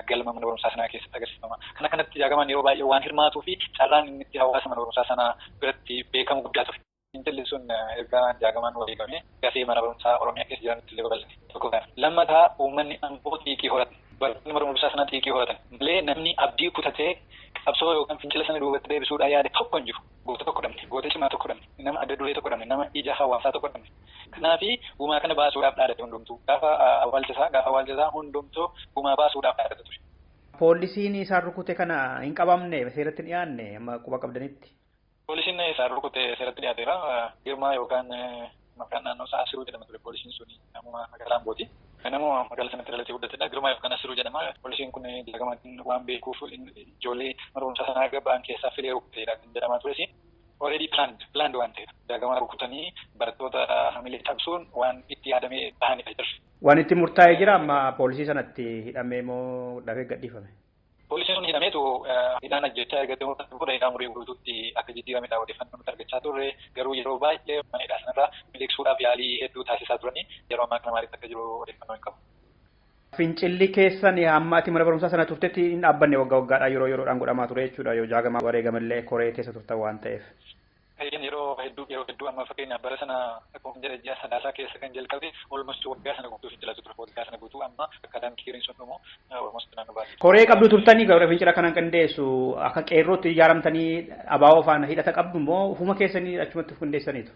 Galma mana barumsaa sanaa keessatti agarsiifama. Kana kanatti Jaagamaan yeroo baay'ee waan hirmaatuu fi carraan inni itti hawaasa mana barumsaa sanaa biratti beekamu guddaa ture. Fincilli sun erga Jaagamaan wareegame gafee mana barumsaa Oromiyaa keessa jiranitti illee babal'ate. Tokko kana. Lammataa uummanni Amboo xiiqii horate. Barattoonni mana barumsaa sanaa xiiqii horatan. Malee namni abdii kutatee qabsoo yookaan fincila sana duubatti deebisuudhaan yaade tokko hin jiru. Goota tokko dhabne, goota cimaa tokko dhabne, nama adda duree tokko dhabne, nama ija hawaasaa tokko dhabne. Kanaafi gumaa kana baasuudhaaf dhaadate hundumtuu. Gaafa awwaalcha isaa hundumtuu gumaa baasuudhaaf dhaadate ture. Poolisiin isaan rukute kana hin qabamne seeratti hin dhiyaanne amma quba qabdanitti. Poolisiin isaan rukute seeratti dhiyaateera. Girmaa yookaan maqaan naannoo isaa Asiruu jedhama ture poolisiin sun namuma magaalaa Ambooti. Nama magaalaa sanatti dhalatee guddatedha. Girmaa yookaan Asiruu jedhama. Poolisiin kun Jaagamaatiin waan beekuuf ijoollee mana barumsaa sanaa ba'an keessaa filee rukuteedha kan jedhamaa tures. Already planned waan ta'eef Jaagamaa rukutanii barattoota hamilee cabsuun waan itti yaadamee bahanidha jira. Waan itti murtaa'ee jira amma poolisii sanatti hidhamee moo dafee gadhiifame? Poolisiin sun hidhameetu hidhaan ajjechaa erga booda hidhaa umurii guutuutti akka jijjiiramedha odeeffannoo nuti argachaa turre garuu yeroo baay'ee mana hidhaa sanarraa miliqsuudhaaf yaalii hedduu taasisaa turanii yeroo ammaa kana maaliif akka jiru odeeffannoo hin qabu. Fincilli keessan hamma ati mana barumsaa sana turtetti hin dhaabbanne waggaa waggaadhaan yeroo yeroodhaan godhamaa ture jechuudha yoo Jaagamaa wareegamallee koree keessa turtan waan ta'eef. Yeroo hedduu amma fakkeenyaaf bara sana akkuma jedhe ji'a Sadaasaa keessa kan jalqabe almost waggaa sana guutuu fincilatu ture. Waggaa sana guutuu amma academic yeariin sun dhumu almost naannoo baay'ee. Koree qabdu turtanii garuu fincila kanan qindeessu akka qeerrootti ijaaramtanii abaaboo faana hidhata qabdu immoo ufuma keessanii achumatti of qindeessaniitu?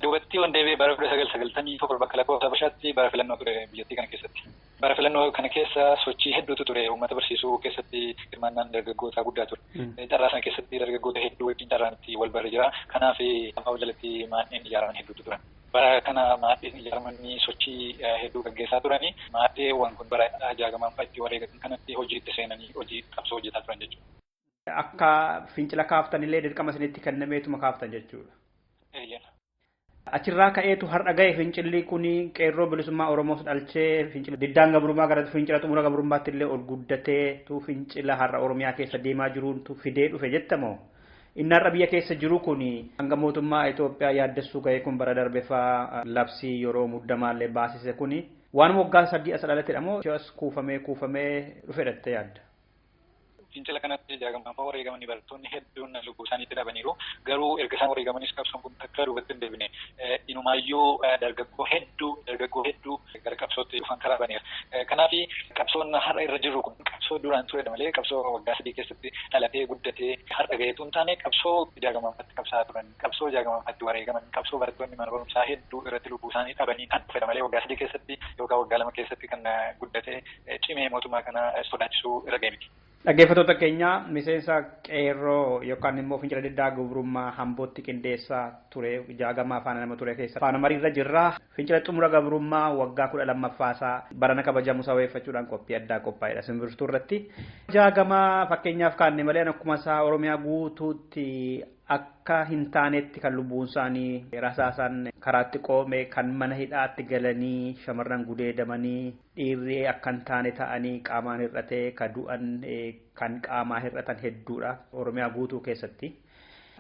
Duubatti waan deebi'ee bara 1991 bakka lakkoofsa Habashaatti bara filannoo ture biyyattii kana keessatti. Bara filannoo kana keessa sochii hedduutu ture. Uummata barsiisuu keessatti hirmaannaan dargaggootaa guddaa ture. Carraa sana keessatti dargaggoota hedduu wajjin carraan itti wal barre jira. Kanaaf abaaboo jalatti maadheen ijaaraman hedduutu turan. Bara kana maadheen ijaaramanii sochii hedduu gaggeessaa turanii maadheewwan kun bara Jaagamaan fa'a itti wareegaman kanatti hojii itti seenanii hojii qabsoo hojjetaa turan jechuudha. Akka fincila kaaftanillee dirqama isinitti kennameetuma kaaftan jechuudha. Eeyyena. Achirraa ka'eetu har'a ga'e fincilli kun qeerroo bilisummaa Oromoos dhalchee fincila diddaan gabrummaa gara fincila xumura gabrummaatti illee ol guddateetu fincila har'a Oromiyaa keessa deemaa jiruutu fidee dhufe jettamoo? Inni har'a biyya keessa jiru kun hanga mootummaa Itoophiyaa yaaddessuu ga'e kun bara darbe fa'aa labsii yeroo muddamaallee baasise kun waan waggaa 3 as dhalatedha moo as kuufamee kuufamee dhufe dhatte yaadda? Fincila kanatti Jaagamaan fa'aa wareegamanii barattoonni hedduun lubbuu isaaniitti dhabaniiru. Garuu erga isaan wareegamanis qabsoon kun takka duubatti hin deebine. Inumaayyuu dargaggoo hedduu gara qabsootti dhufan karaa baneera. Kanaaf qabsoon har'a irra jirru kun qabsoo duraan turedha malee qabsoo waggaa 3 keessatti dhalatee guddatee har'a gaheetu hin taane. Qabsoo Jaagamaan fa'aatti qabsaa turan, qabsoo Jaagamaan fa'aatti wareegaman, qabsoo barattoonni mana barumsaa hedduu irratti lubbuu isaanii dhabanii kan dhufedha malee waggaa 3 keessatti yookaan waggaa 2 keessatti kan guddatee cimee mootummaa kana sodaachisuu irra ga'e miti. Dhaggeeffattoota keenya, miseensa qeerroo yookaan immoo fincila diddaa gabrummaa Hambootti qindeessaa ture, Jaagamaa faana nama ture keessa faana mariirra jirra. Fincila xumura gabrummaa waggaa 12ffaasaa barana kabajamu sababeeffachuudhaan qophii addaa qophaa'edha simbirtuu irratti. Jaagamaa fakkeenyaaf kaanne malee akkuma isaa Oromiyaa guutuutti akka hin taanetti kan lubbuun isaanii rasaasan karaatti qoome, kan mana hidhaatti galanii shamarran gudeedamanii, dhiirri akka hin taane ta'anii qaamaan hir'atee kan du'an, kan qaamaa hir'atan hedduudha Oromiyaa guutuu keessatti.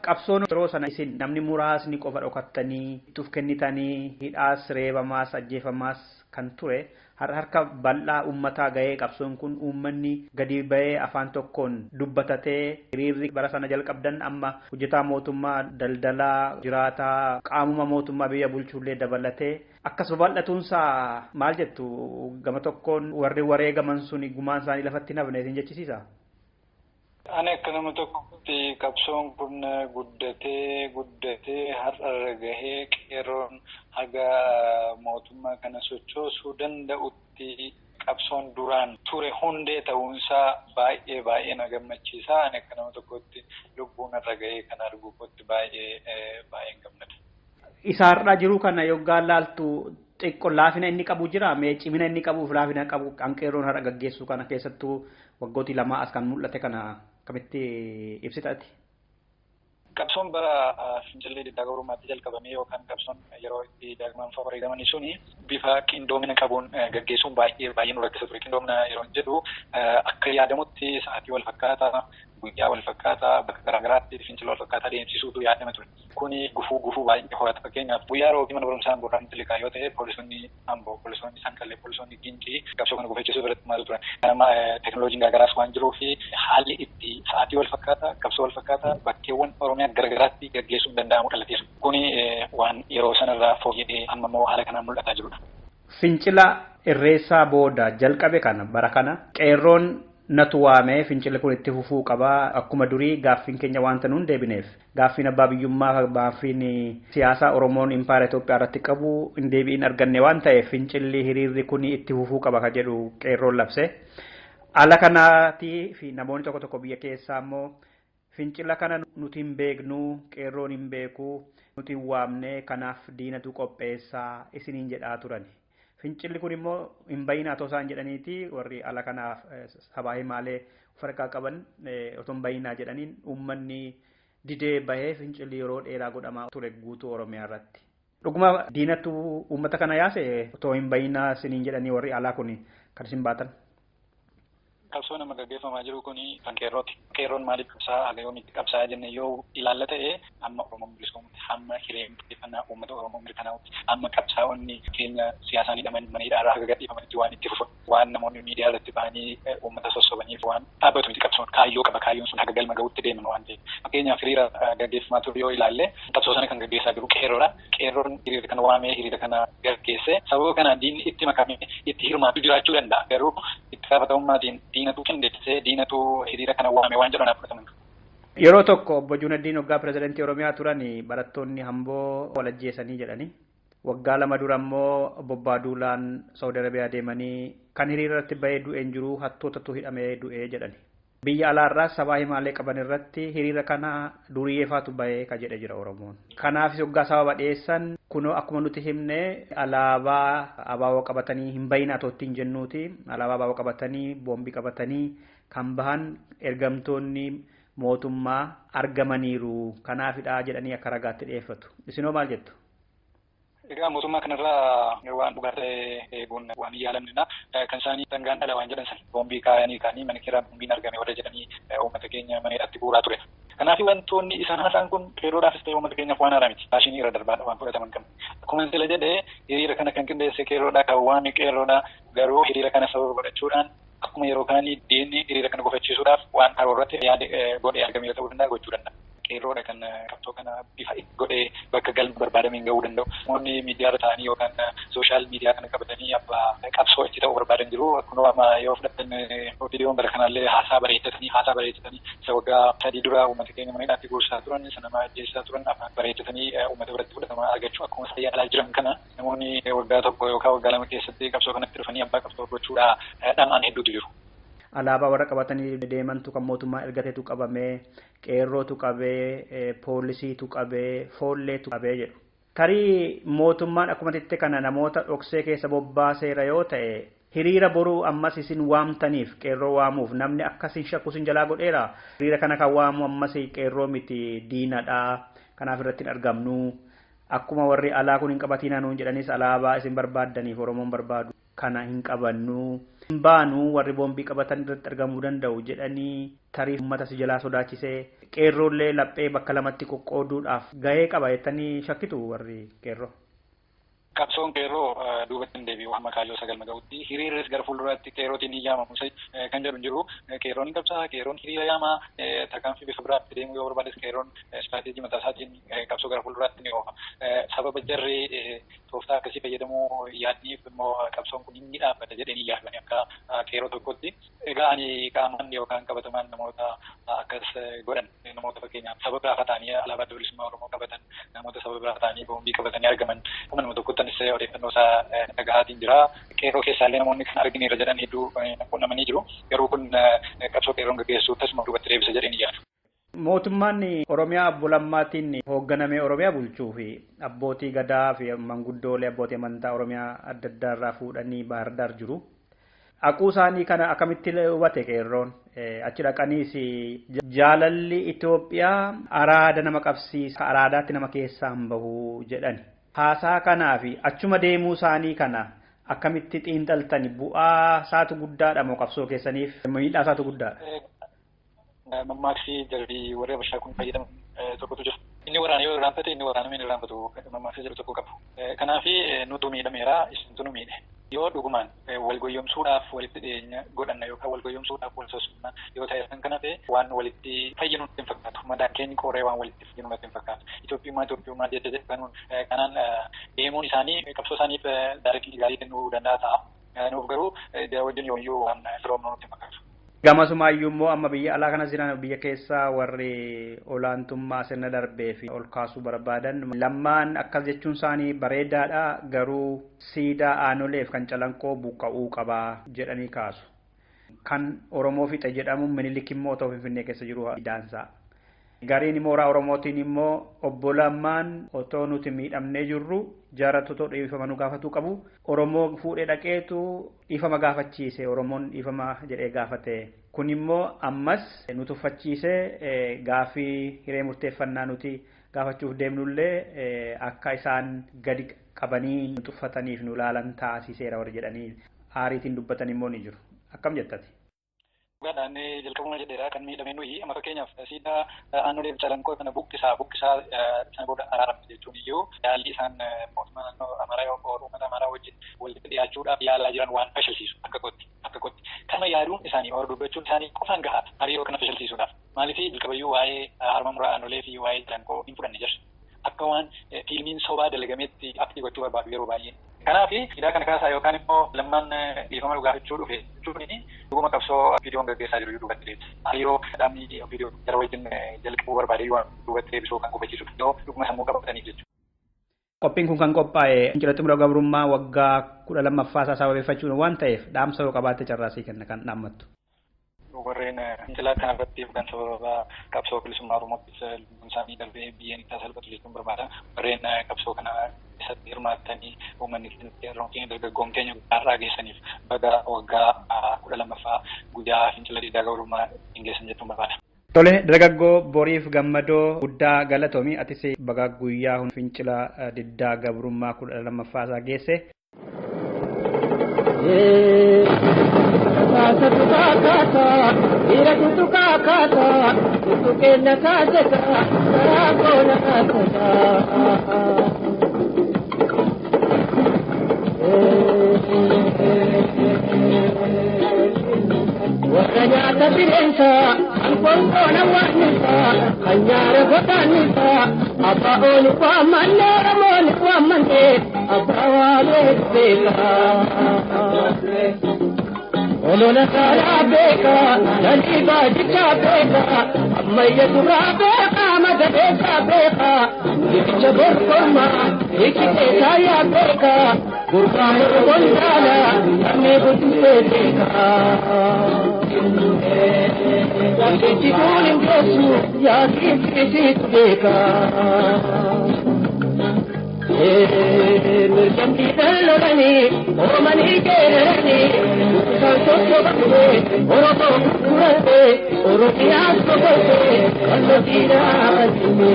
Qabsoon yeroo sana isin namni muraasni qofa dhokattanii itti kennitanii hidhaas, reebamaas, ajjeefamaas kan ture, harka bal'aa uummataa gahee qabsoon kun uummanni gadi bahee afaan tokkoon dubbatatee hiriirri bara sana jalqabdan amma hojjetaa mootummaa, daldalaa, jiraataa, qaamuma mootummaa biyya bulchullee dabalatee akkas babal'atuunsaa maal jettu? Gama tokkoon warri wareegaman suni gumaan isaanii lafatti hin hafne isin jechisiisa? Ani akka nama tokkotti qabsoon kun guddatee guddatee har'arra gahee qeerroon haga mootummaa kana sochoosuu danda'utti qabsoon duraan ture hundee ta'uunsaa baay'ee baay'ee na gammachiisa. Ani akka nama tokkotti lubbuun irra gahee kan argu kootti baay'ee baay'een gammada. Isaarraa jiru kana yoggaa laaltu xiqqoo laafina inni qabu jira? Mee cimina inni qabuuf laafina qabu kan qeerroon har'a gaggeessu kana keessattuu waggootii lamaa as kan mul'ate kana akkamitti ibsitaati? Qabsoon bara fincillee diddaa gabrummaatti jalqabamee yookaan qabsoon yeroo itti Jaagamaan fa'aa wareegamanii suni bifa qindoomina qabuun gaggeessuun baay'ee baay'ee nu rakkisa ture. Qindoomina yeroo jedhu akka yaadamutti sa'aatii wal fakkaataa, guyyaa wal fakkaataa, bakka garaagaraatti fincila wal fakkaataa deemsisuutu yaadama ture. Kuni gufuu gufuu baay'ee horata. Fakkeenyaaf, guyyaa roobii mana barumsaa Amboo irraa fincilli yoo ta'e, poolisoonni Amboo, poolisoonni Sanqallee, poolisoonni Gincii qabsoo kana gufachiisuu biratti maal turan. Kanama teekinooloojiin garaagaraas waan jiruu fi haalli itti sa'aatii wal fakkaataa, qabsoo wal fakkaataa bakkeewwan Oromiyaa garaagaraatti gaggeessuun danda'amu dhalateera. Kuni waan yeroo sanarraa fooyya'ee amma immoo haala kanaan mul'ataa jirudha. Fincila irreessaa booda jalqabe kana bara kana qeerroon natu waamee fincilli kun itti fufuu qabaa, akkuma durii gaaffiin keenya wanta nuun deebineef, gaaffiin abbaa biyyummaa, gaaffiin siyaasaa Oromoon impaayera Itoophiyaa irratti qabu hin deebi'in arganne waan ta'eef fincilli hiriirri kun itti fufuu qaba ka jedhu qeerroon labse. Ala kanaatii fi namoonni tokko tokko biyya keessaa immoo fincila kana nuti hin beeknu, qeerroon hin beeku, nuti hin waamne, kanaaf diinatu qopheessaa isiniin jedhaa turani. Fincilli kun immoo hin bayinaa otoo isaan jedhaniiti warri ala kanaaf sabaa himaalee farqaa qaban otoo hin bayinaa jedhaniin uummanni didee bahee fincilli yeroo dheeraa godhamaa ture guutuu Oromiyaa irratti. Dhuguma diinatu uummata kana yaase otoo hin bayinaa isiniin jedhanii warri alaa kun kan isin baatan? Qabsoo nama gaggeeffamaa jiru kun kan qeerrooti. Qeerroon maaliif qabsaa, haga yoomiitti qabsaa jenne yoo ilaalla ta'e, hamma Oromoon bilisoomutti, hamma hiree murteeffannaa uummata Oromoo mirkanaa'utti, hamma qabsaa'onni keenya siyaasaan hidhaman mana hidhaarraa haga gadhiifamanitti waan itti fufu, waan namoonni miidiyaa irratti bahanii uummata sossobaniif waan dhaabbatu miti. Qabsoon kaayyoo qaba, kaayyoon sun haga galma ga'utti deeman waan ta'eef. Fakkeenyaaf, hiriira gaggeeffamaa ture yoo ilaalle, qabsoo sana kan gaggeessaa jiru qeerroodha. Qeerroon hiriira kana waamee hiriira kana gaggeesse. Sababa kanaan diinni itti makamee itti hirmaatu jiraachuu danda'a. Garuu itti gaafatamummaatiin diinatu qindeessee, diinatu hiriira kana waame waan jedhu naaf fudhataman. Yeroo tokko obbo Juunaddiin waggaa pirezidantii Oromiyaa turan barattoonni Hamboo wal ajjeesanii jedhani. Waggaa 2 dura immoo obbo Abbaaduulaan Saawudi Arabiyaa deemanii kan hiriira irratti bahee du'een jiru, hattootatu hidhamee du'ee jedhani. Biyya alaarraas sabaa himaalee qaban irratti hiriira kana duriyyeefaatu bahee ka jedhe jira Oromoon. Kanaafis waggaa sababa dhiyeessan kunoo akkuma nuti himne alaabaa abaaboo qabatanii hin bayinaa otoo ittiin jennuuti, alaabaa abaaboo qabatanii boombii qabatanii kan bahan ergamtoonni mootummaa argamaniiru, kanaafidha jedhanii akka ragaatti dhiyeeffatu. Isinoo maal jettu? Egaa mootummaa kanarraa waan dhugaa ta'e eeguun waan hin yaalamnedha. Kan isaanii dhangaan dhala waan jedhan sana boombii kaayanii kaanii mana kiraa boombiin argame warra jedhanii uummata keenya mana hidhaatti guuraa ture. Kanaaf wantoonni isaan haasa'an kun qeerroodhaafis ta'e uummata keenyaaf waan haaraa miti. Faashinii irra darbaadha waan fudhataman qabu. Akkuma sila jedhee, hiriira kana kan qindeesse qeerroodha, kan waame qeerroodha. Garuu hiriira kana sababa godhachuudhaan akkuma yeroo kaanii diinni hiriira kana gufachiisuudhaaf waan karoorratti yaada godhee argame yoo ta'uu danda'a, gochuu danda'a. Qeerroodha kan qabsoo kana bifa godhee bakka galma barbaadameen gahuu danda'u. Namoonni miidiyaa irra ta'anii yookaan social media kana qabatanii abbaa qabsoo itti ta'uu barbaadan jiru. Kunoo amma yoo fudhatan viidiyoon bara kanallee haasaa bareechatanii isa waggaa 3 dura uummata keenya mana hidhaatti guursaa turan, isa nama ajjeessaa turan afaan bareechatanii uummata biratti fudhatama argachuu akkuma isaan yaalaa jiran kana, namoonni waggaa 1 yookaan waggaa 2 keessatti qabsoo kanatti dhufanii abbaa qabsoo gochuudhaa dhama'an hedduutu jiru. Alaabaa warra qabatanii deemantu kan mootummaan ergateetu qabamee, qeerrootu qabee, poolisiitu qabee, foolleetu qabee jedhu. Tarii mootummaan akkuma jette kana namoota dhoksee keessa bobbaaseera yoo ta'e hiriira boruu ammas isin waamtaniif qeerroo waamuuf namni akkasiin shakku isin jalaa godheera. Hiriira kana kan waamu ammas qeerroo miti diinadha. Kanaaf irratti hin argamnu. Akkuma warri alaa kun hin qabatinaa nuun jedhanis alaabaa isin barbaaddaniif Oromoon barbaadu kana hin qabannu. Hin baanu warri boombii qabatan irratti argamuu danda'u jedhanii tarii uummata si jalaa sodaachisee qeerroollee laphee bakka lamatti qoqqooduudhaaf gahee qaba jettanii shakkitu warri qeerroo. Qabsoon qeerroo duubatti hin deebi'u hamma kaayyoo sagal ga'utti hiriirris gara fuulduraatti qeerrootiin ni yaamamu kan jedhu hin jiru. Qeerroon ni qabsaa, qeerroon hiriira yaama, tarkaanfii bifa biraatti deemuu yoo barbaades qeerroon istiraatiijii mataa isaatiin qabsoo gara fuulduraatti ni oofa. Sababa jarri tooftaa akkasii fayyadamuu yaadniif immoo qabsoon kun ni dhaabbata jedhanii ni yaadani akka qeerroo tokkotti. Egaa ani qaamaan yookaan qabatamaan namoota akkas godhan namoota fakkeenyaaf saba biraa ta'anii alaabaa bilisummaa Oromoo qabatan namoota saba biraa ta'anii boombii qabatanii argaman kuma nama tokkotti odeeffannoo isaa dhagahaatiin jira. Qeerroo keessaallee namoonni kan argineerra jedhan hedduu quunnamanii jiru. Garuu kun qabsoo qeerroon gaggeessu tasuma duubatti deebisa jedhanii yaadu. Mootummaan Oromiyaa obbo Lammaatiin hoogganamee Oromiyaa bulchuu fi abbootii gadaa fi manguddoolee abbootii amantaa Oromiyaa adda addaa irraa fuudhanii Baahir jiru. Haquu isaanii kana akkamitti hubate qeerroon? Achi dhaqaniis jaalalli Itoophiyaa araada nama qabsiisa, araadaatti nama keessaa hin bahu jedhani. Haasaa kanaa fi achuma deemuu isaanii kana akkamitti xiinxaltani? Bu'aa isaatu guddaadha moo qabsoo keessaniif miidhaa isaatu guddaadha? Mammaaksi jarri warri Habashaa kun fayyadamu tokkotu jira. Inni waraana yoo irraanfate inni waraaname hin irraanfatu mammaaksi jedhu tokko qabu. Kanaaf nutu miidhameera isintu nu miidhe. Yoo dhugumaan wal goyyomsuudhaaf walitti dhiyeenya godhanna yookaan wal goyyomsuudhaaf wal sossobna yoo ta'e kan kana ta'e waan walitti fayyinu nutti hin fakkaatu. Madaan keenya qoree waan walitti fayyinu nutti hin fakkaatu. Itoophiyummaa Itoophiyummaa jecha jedhanuun kanaan deemuun isaanii qabsoo isaaniif daarektii gaarii kennuu danda'a ta'a. Nuuf garuu wajjin yoomiyyuu waan firoomnu nutti hin fakkaatu. Gamasumaayyuu immoo amma biyya alaa kanas jiran biyya keessaa warri olaantummaa sirna darbee fi ol kaasuu barbaadan lammaan akkas jechuun isaanii bareedaadha garuu siidaa aanoleef kan calanqoo buqqa'uu qabaa jedhanii kaasu. Kan Oromoo fixe jedhamu Minilik immoo otoo Finfinnee keessa jiru daansaa. Gariin mooraa Oromootiin immoo obbo Lammaan otoo nuti miidhamnee jirru jaarrattu otoo dhiifama nu gaafatuu qabu. Oromoo fuudhee dhaqeetu dhiifama gaafachiise Oromoon dhiifama jedhee gaafate. Kun immoo ammas nu tuffachiise gaafii hiree murteeffannaa nuti gaafachuuf deemnullee akka isaan gadi qabanii nu tuffataniif nu laalan taasiseera warri jedhanii aariitiin dubbatan immoo ni jiru. Akkam jettati? Dhugaadhaan jalqabuma jedheera kan miidhame nuyi amma fakkeenyaaf siidaa aanoleef calanqoo kana buqqisaa buqqisaa sana booda araaramne jechuun iyyuu yaalli isaan mootummaa naannoo Amaaraa yookaan uummata Amaaraa wajjin walitti dhiyaachuudhaaf yaalaa jiran waan fashalsiisu akka kootti akka kootti kana yaaduun isaanii hor dubbachuun isaanii qofaan gahaa hariiroo kana fashalsiisuudhaaf maaliif jalqabayyuu waa'ee harma muraa aanolee fi waa'ee calanqoo hin fudhanne jirra akka waan fiilmiin sobaa dalagametti aktii gochuu barbaadu yeroo baay'ee. Kanaaf siidaa kana kaasaa yookaan immoo lammaan dhiifama gaafachuu dhufe jechuun dhuguma qabsoo viidiyoon gaggeessaa jiru duubatti deebisa. Hariiroo dhaabni viidiyoo jara wajjin jalqabuu barbaade waan duubatti deebisuu kan gufachiisu yoo dhuguma sammuu qabataniif jechuudha. Qophiin kun kan qophaa'e fincila xumura gabrummaa waggaa 12ffaa isaa sababeeffachuun waan ta'eef dhaamsa yoo qabaatte carraasii kenna kan dhaammattu. Warreen fincila kanarratti yookaan sababa qabsoo bilisummaa Oromootti lubbuun isaanii darbee biyyeen itti salphatu jechuun barbaada. Warreen qabsoo kana keessatti hirmaattanii uummanni keenya dargaggoon keenya har'aa geessaniif baga waggaa 12ffaa guyyaa fincila diddaa gabrummaa hin geessan jechuun barbaada. Tole dargaggoo Boriif Gammadoo guddaa galatoomi atis baga guyyaa fincila diddaa gabrummaa 12ffaa isaa geesse. Warra bineensaa kan konkoona waannisaa kan nyaara godaannisaa abbaa oolu waammanne Oromoon waammanne abbaa waamee beekaa. Olola saalaa beekaa lalii baajichaa beekaa ammayya duraa beekaa madabeessaa beekaa riqicha borkormaa riqichee taayaa beekaa gurbaan Oromoon jaalaa namni guddisee beekaa. Dandeetti kun hin geessu yaa kiisiitu beekaa. Mirgamtiidhaan lolanii oomanii geeraranii isaan sosobamne Oromoo gurguratte Oromiyaas sosote kallattiidhaa qal'ifne.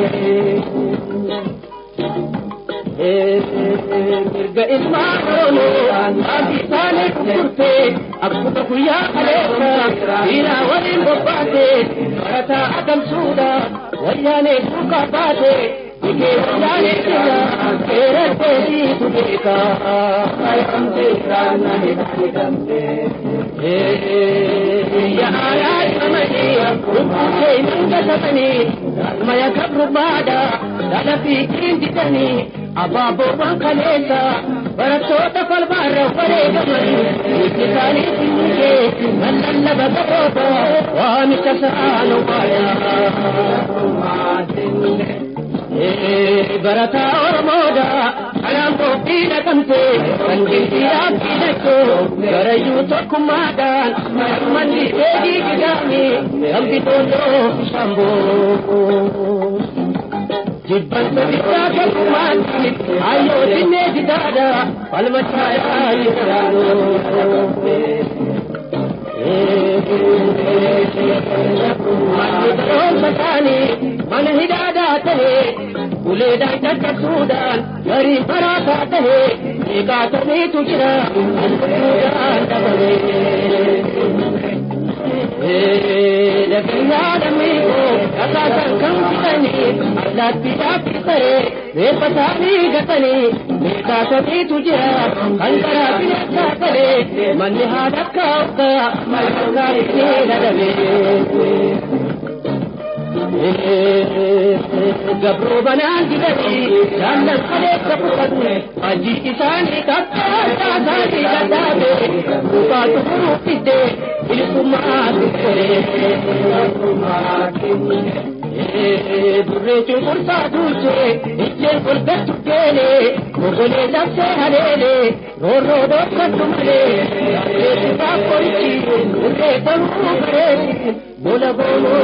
Mirga ilmaan Oromoo maatii isaanii gurgurte akkuma guyyaa kaleessa dhiiraa waliin bobbaate barataa adamsuudha wayyaanee duukaa baate. Ike wayyaanee jira seera beeka. Biyya aadaa qabanii lubbuu keenya gatamanii galmaya gabrummaadha dhala fiigiin didanii abaaboowwan kaleessa barattoota falmaarra wareegamanii hiikni isaanii finnigee lallaba garoota waamicha sa'aan waayaa. Barataa Oromoodha kanaan qophii naqamte kan gilgilaaf fiidachoo garayyuu tokkummaadhaan manni beekii gidaami kan bitooloo shamboo. Jibbansa bittaa tokkummaatti hayyoo dinnee didaadha falma caayaa jiraanoo. Manni barumsa isaanii mana hidhaadhaa ta'ee uleedhaan caccabsuudhaan garii baraataa ta'ee meeqaataniitu jira lubbuudhaan dhabame. Lafiyyaa lammiikoo dhagaasan kan fixanii allaattiidhaaf saree reeffa isaanii gatanii meeqaataniitu jira kan karaa bineensaa galee manni haadha akka hoggaa malkaa itti ladame. Gabroo banaan didanii jaallan kaleessa fudhatu hojii isaanii kakkaasaa isaanii gadhaabe duukaa xumuruu fidde bilisummaa fidde. Burree cunqursaa duuchee ijjeen golgattu geelee mogolee labsee haleelee roorroo dhoofadhu malee lafee sifaaf qorichi burree ta'uu bareechi lola boonuu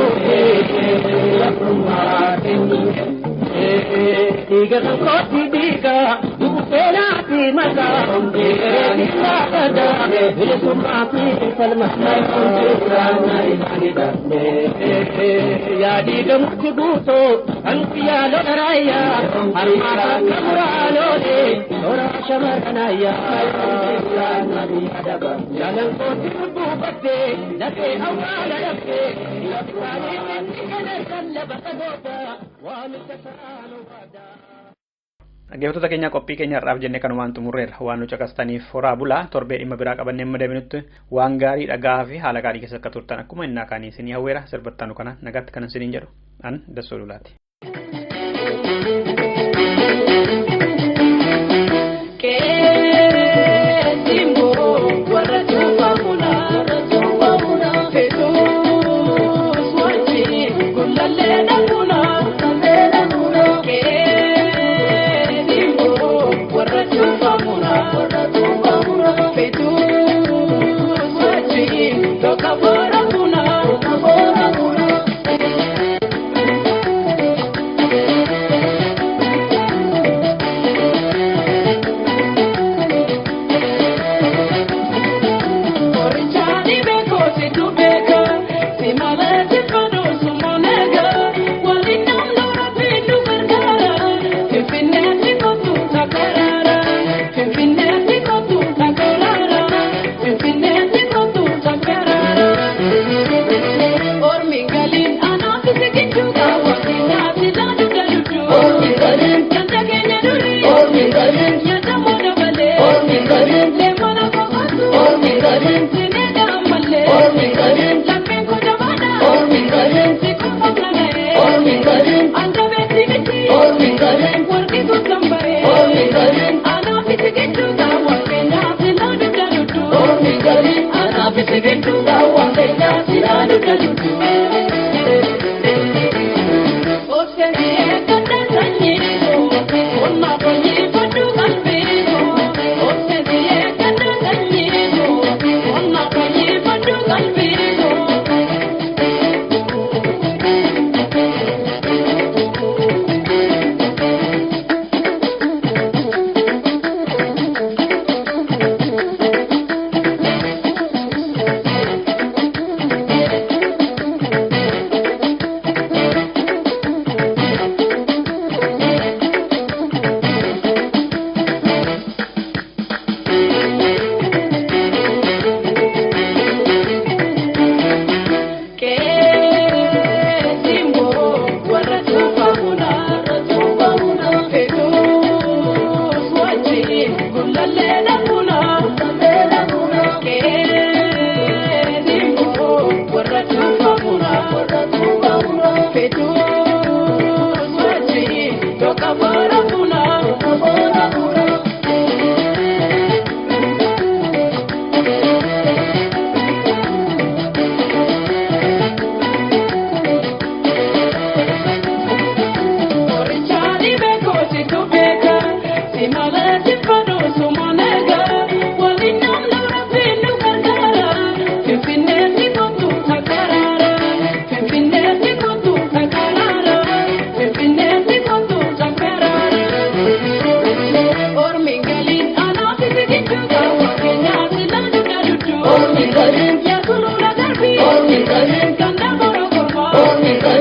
dhiiga kan kootti dhiiga dubbeenaa fi makaa dhiigareetti laafada bilisummaa fi falma yaa dhiiga murti guutoo kan guyyaa lola raayyaa harmaa akka muraa loolee toraa shamarran ayyaa jaalan kootti lubbuu battee lafee awwaala dhabdee Dhaggeeffattoota keenya qophii keenya har'aaf jennee kanumaan xumurreerra waan nu caqastaniif horaa bulaa torbee dhimma biraa qabannee amma deebinutti waan gaarii dhagaa fi haala gaarii keessa akka turtan akkuma innaa kaanii isinii hawweera sirbattaanu kana nagaatti kanan isiniin jedhu an Dassoo Lulaati. Thank you.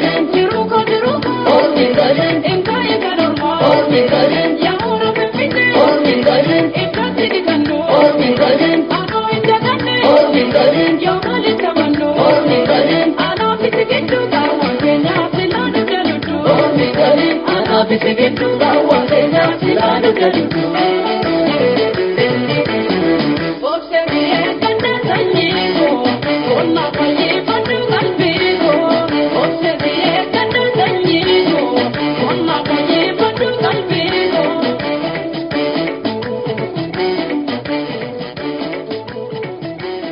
galeen jiru ko jiru ko ormi galeen enkaye kan ormaa ormi galeen yaamura finfinne ormi galeen enkatti dhiqannu ormi galeen anoo hin daganne ormi galeen yoomaali tamannu ormi galeen anaafisi gidduu qaawwan keenyaa silaa dugda luttu ormi galeen anaafisi gidduu qaawwan keenyaa silaa dugda luttu.